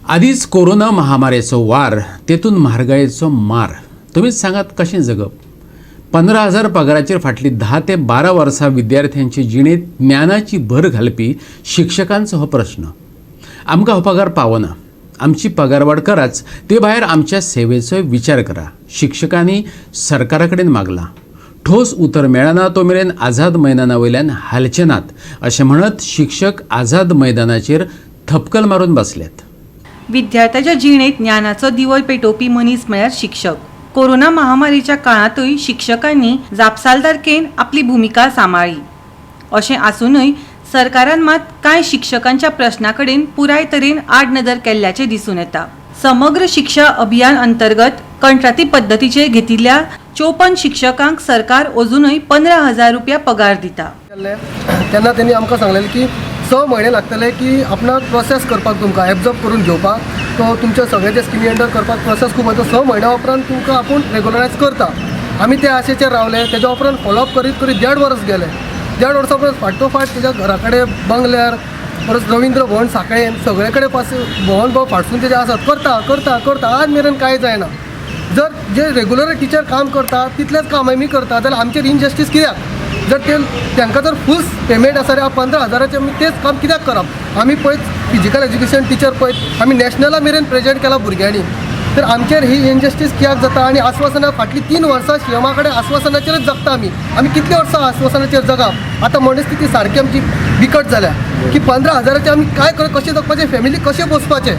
आदींच कोरोना महामारेचो वार, तेतून म्हारगायेचो मार. तुमीच सांगात, कशें जगप? 15,000 पगाराचेर फाटलीं 10 ते 12 वर्सां विद्यार्थ्यांचे जिणेंत ज्ञानाची भर घालपी शिक्षकांचो हो प्रश्न. आमकां हो पगार पावना, आमची पगारवाड कराच, ते भायर आमच्या सेवेचोय विचार करा, शिक्षकांनी सरकारा कडेन मागलां. ठोस उतर मेळना तो मेरेन आझाद मैदाना वयल्यान हालचे नात, अशें म्हणत शिक्षक आझाद मैदानाचेर थपकल मारून बसल्यात. विद्यार्थ्याच्या जिणेंत ज्ञानाचो दिवो पेटोवपी मनीस म्हळ्यार शिक्षक. कोरोना महामारीच्या काळांतूय शिक्षकांनी जापसालदारकेन आपली भुमिका सांबाळ्ळी. अशें आसूनय सरकारान मात कांय शिक्षकांच्या प्रश्ना कडेन पुराय तरेन आडनदर केल्ल्याचें दिसून येता. समग्र शिक्षा अभियान अंतर्गत कंत्राटी पद्दतीचेर घेतिल्ल्या 54 शिक्षकांक सरकार अजुनूय 15,000 रुपया पगार दिता. केल्ले तेन्ना तेणी आमकां सांगलेलें की 6 म्हयने लागतले की आपणाक प्रोसेस करपाक, तुमकां एब्जॉर्ब करून घेवपाक. तो तुमच्या सगळे जे स्किमी अंडर करपाक प्रोसेस खूब वता. 6 म्हयन्या उपरांत तुमकां आपूण रेगुलरायज करता. आमी ते आशेचेर रावले. तेज्या उपरांत फॉलोअप करीत करीत देड वर्स गेले. देड वर्सा उपरांत फाटोफाट तेज्या घरा कडेन, बंगल्यार, परत रवींद्र भवन सांखळेन, सगळे कडेन पास भोंवन भोंवन फाटसून तेजे आसात. करता करता करता, आज मेरेन कांय जायना. जर जे रेगुलर टिचर काम करता तितलेंच काम आमी करता जाल्यार आमचेर इनजस्टीस कित्याक? जर ते तांकां जर फूल पेमेंट आसा जाल्यार 15 हजाराचें आमी तेच काम कित्याक करप? आमी पळयत फिजिकल एज्युकेशन टिचर पळयत आमी नॅशनला मेरेन प्रेजेंट केला भुरग्यांनी, तर आमचेर ही इनजस्टीस कित्याक जाता? आनी आस्वासनां फाटलीं 3 वर्सां सीएमा कडेन आस्वासनाचेरच जगता आमी. आमी कितलीं वर्सां आस्वासनाचेर जगप? आतां मनस्थिती सारकी आमची बिकट जाल्या की 15 हजाराचें आमी काय करप, कशें जगपाचें, फॅमिली कशें पोसपाचें?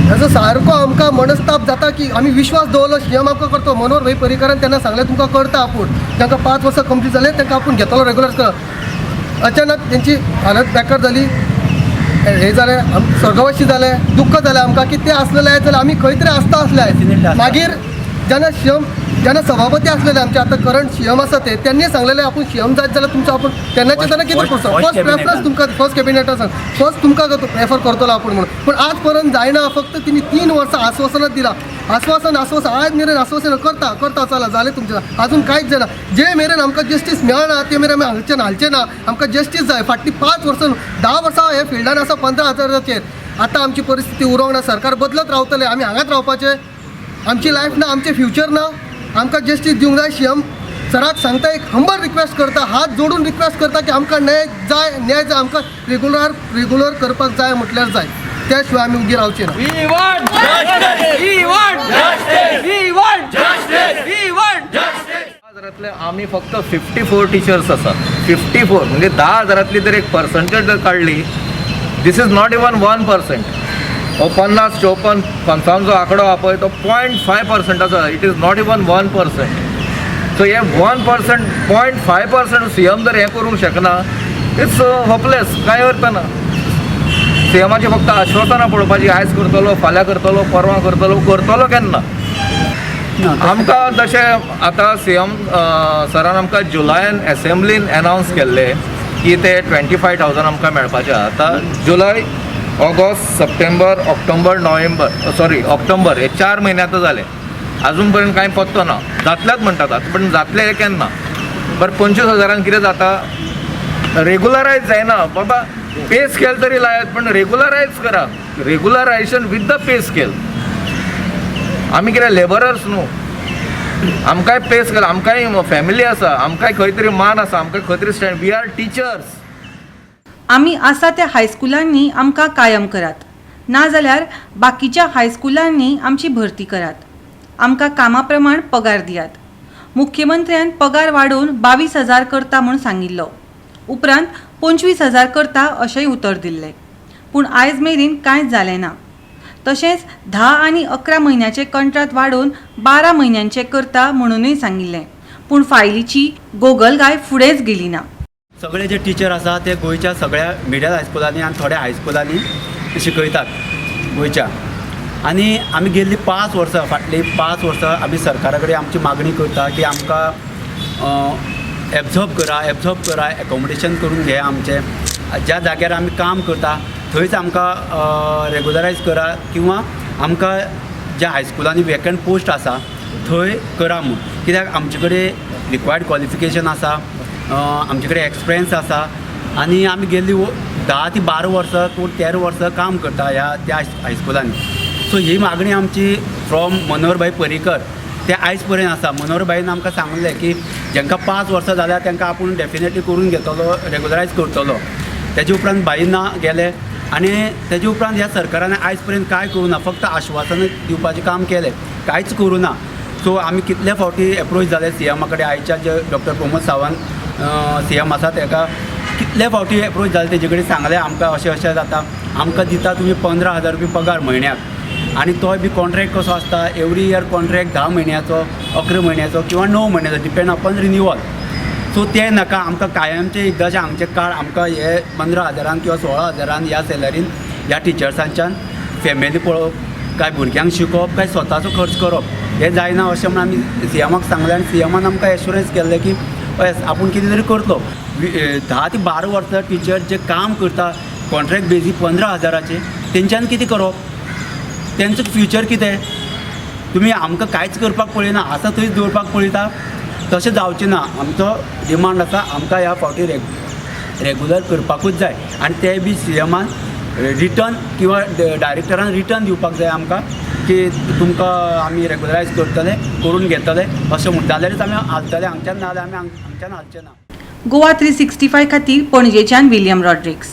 हेजो सारको आमकां मनस्ताप जाता की आमी विश्वास दवरलो, सीएम आमकां करतो. मनोहर भाई पर्रीकारान तेन्ना सांगलें, तुमकां करता आपूण. तांकां 5 वर्सां कंप्लीट जालें, तांकां आपूण घेतलो रेगुलर कर. अचानक तेंची हालत बेकार जाली, हे जालें, स्वर्गवासी जाले. दुख्ख जालें आमकां की ते आसलेले जाल्यार आमी खंय तरी आसता आसले. मागीर जेन्ना सीएम, जेन्ना सभापती आसलेले आमचे, आतां करंट सीएम आसा ते, त्यांनी सांगलेले आपूण सीएम जायत जाल्यार तुमचो आपूण तेन्नाचे तेन्ना कितें करचो, फर्स्ट प्रेफरन्स तुमकां, फर्स्ट कॅबिनेटान फर्स्ट तुमकां प्रेफर करतलो आपूण म्हणून. पूण आज पर्यंत जायना. फक्त तिणी 3 वर्सां आस्वासनात दिलां, आस्वासन आस्वासन. आज मेरेन आस्वासन करता करता, चला जालें तुमचें, अजून कांयच जायना. जे मेरेन आमकां जस्टीस मेळना ते मेरेन आमी हांगच्यान हालचे ना. आमकां जस्टीस जाय. फाटलीं 5 वर्सां, 10 वर्सां हे फिल्डान आसा 15 हजाराचेर. आतां आमची परिस्थिती उरोंक ना. सरकार बदलत रावतलें, आमी हांगाच रावपाचें? आमची लायफ ना, आमचें फ्युचर ना? आमकां जस्टीस दिवंक जाय. सीएम सराक सांगता, एक हंबल रिक्वेस्ट करता, हात जोडून रिक्वेस्ट करता की आमकां न्याय जाय, न्याय जाय. आमकां रेगुलर रेगुलर करपाक जाय म्हटल्यार जाय. त्या शिवाय आमी उगी रावचे ना. We want justice! We want justice! We want justice! We want justice! हजारातले आमी फक्त 54 टिचर्स आसा. 54 म्हणजे 10 हजारातली जर एक पर्संटेज जर काडली, this is not even 1%. हो 50, 54, 55 जो आंकडो आहा पळय, तो 0.5 पर्संटाचो. It is not even 1%. So hey 1%, 0.5% CM जर हें करूंक शकना, it's hopeless. कांय अर्थ ना. सीएमाची फक्त आश्वासनां पळोवपाची, आयज करतलो, फाल्यां करतलो, परवां करतलो. करतलो केन्ना आमकां? तशें आतां सीएम सरान आमकां जुलयान एसेंब्लीन एनावन्स केल्ले की ते 25,000 आमकां मेळपाचे. आतां जुलय, ऑगस्ट, सप्टेंबर, ऑक्टोबर, नोव्हेंबर, सॉरी, ऑक्टोबर, हे 4 म्हयने आतां जाले, अजून पर्यंत कांय पत्तो ना. जातलेच म्हणटात आतां, पण जातले हे केन्ना? बरें, 25 हजारान कितें जाता? रेगुलरायज जायना बाबा. पे स्केल तरी लायात, पण रेगुलरायज करा. Regularisation with the pay scale. आमी कितें लेबरर्स न्हू. आमकांय पे स्केल, आमकांय फॅमिली आसा, आमकांय खंय तरी मान आसा, आमकां खंय तरी stand. We are teachers. आमी आसा त्या हायस्कुलांनी आमकां कायम करात, नाजाल्यार बाकीच्या हायस्कुलांनी आमची भरती करात. आमकां कामा प्रमाण पगार दियात. मुख्यमंत्र्यान पगार वाडोवन 22,000 करता म्हूण सांगिल्लो. उपरांत 25,000 करता अशेंय उतर दिल्लें, पूण आयज मेरेन कांयच जालें ना. तशेंच 10 आनी 11 म्हयन्याचे कंत्राट वाडोवन 12 म्हयन्यांचे करता म्हणूनय सांगिल्लें, पूण फायलीची गोगलगाय फुडेंच गेली ना. सगळे जे टिचर आसा ते गोंयच्या सगळ्या मिडल हायस्कुलांनी आनी थोड्या हायस्कुलांनी शिकयतात गोंयच्या. आनी आमी गेल्ली 5 वर्सां, फाटलीं 5 वर्सां आमी सरकारा कडेन आमची मागणी करता की आमकां एब्जॉर्ब करा, एब्जॉर्ब करा, एकोमोडेशन करून घे आमचें. ज्या जाग्यार आमी काम करता थंयच आमकां रेगुलरायज करा किंवा आमकां ज्या हायस्कुलांनी वेकंट पोस्ट आसा थंय करा म्हूण. कित्याक आमचे कडेन रिक्वायर्ड क्वॉलिफिकेशन आसा, आमचे कडेन एक्सपिरियन्स आसा आनी आमी गेल्ली 10 ते 12 वर्सां, कोण 13 वर्सां काम करता ह्या त्या हायस्कुलांनी. सो ही मागणी आमची फ्रॉम मनोहरभाई पर्रीकर ते आयज पर्यंत आसा. मनोहरभाईन आमकां सांगलें की जांकां 5 वर्सां जाल्यार तांकां आपूण डेफिनेटली करून घेतलो, रेगुलरायज करतलो. तेजे उपरांत भाई ना गेले आनी तेजे उपरांत ह्या सरकारान आयज पर्यंत कांय करूं ना, फक्त आश्वासनां दिवपाचें काम केलें, कांयच करूं ना. सो आमी कितले फावटी एप्रोच जाले सीएमा कडेन, आयच्या जे डॉक्टर प्रमोद सावंत सीएम आसा ताका कितले फावटी एप्रोच जाले, तेजे कडेन सांगलें आमकां अशें अशें जाता, आमकां दिता तुमी 15,000 रुपया पगार म्हयन्याक आनी तोय बी कॉन्ट्रॅक्ट कसो आसता, एवरी इयर कॉन्ट्रॅक्ट 10 म्हयन्याचो, 11 म्हयन्याचो किंवा 9 म्हयन्याचो, डिपेंड अपॉन रिन्युअल. सो तें नाका आमकां, कायमचें एकदांचें हांगचें काळ आमकां हे 15,000 किंवा 16,000 ह्या सॅलरीन ह्या टिचर्सांच्यान फॅमिली पळोवप काय भुरग्यांक शिकोवप काय स्वताचो खर्च करप हें जायना अशें म्हूण आमी सीएमाक सांगलें आनी सीएमान आमकां एश्युरन्स केल्लें की हय आपूण कितें तरी करतलो. 10 ते 12 वर्सां टिचर जे काम करता कॉन्ट्रॅक्ट बेजीस 15,000 तेंच्यान कितें करप, तेंचो फ्युचर कितें? तुमी आमकां कांयच करपाक पळयना, आसा थंयच दवरपाक पळयता, तशें जावचें ना. आमचो डिमांड आसा आमकां ह्या फावटी रेगुलर करपाकूच जाय आनी ते बी सीएमान रिटर्न किंवा डायरेक्टरान रिटर्न दिवपाक जाय आमकां की तुमकां आमी रेगुलरायज करतले, करून घेतले अशें म्हूण, जाल्यारूच आमी हालतले हांगच्यान, नाजाल्यार आमी हांगच्यान हालचे ना. गोवा 365 खातीर पणजेच्यान विलियम रॉड्रिक्स.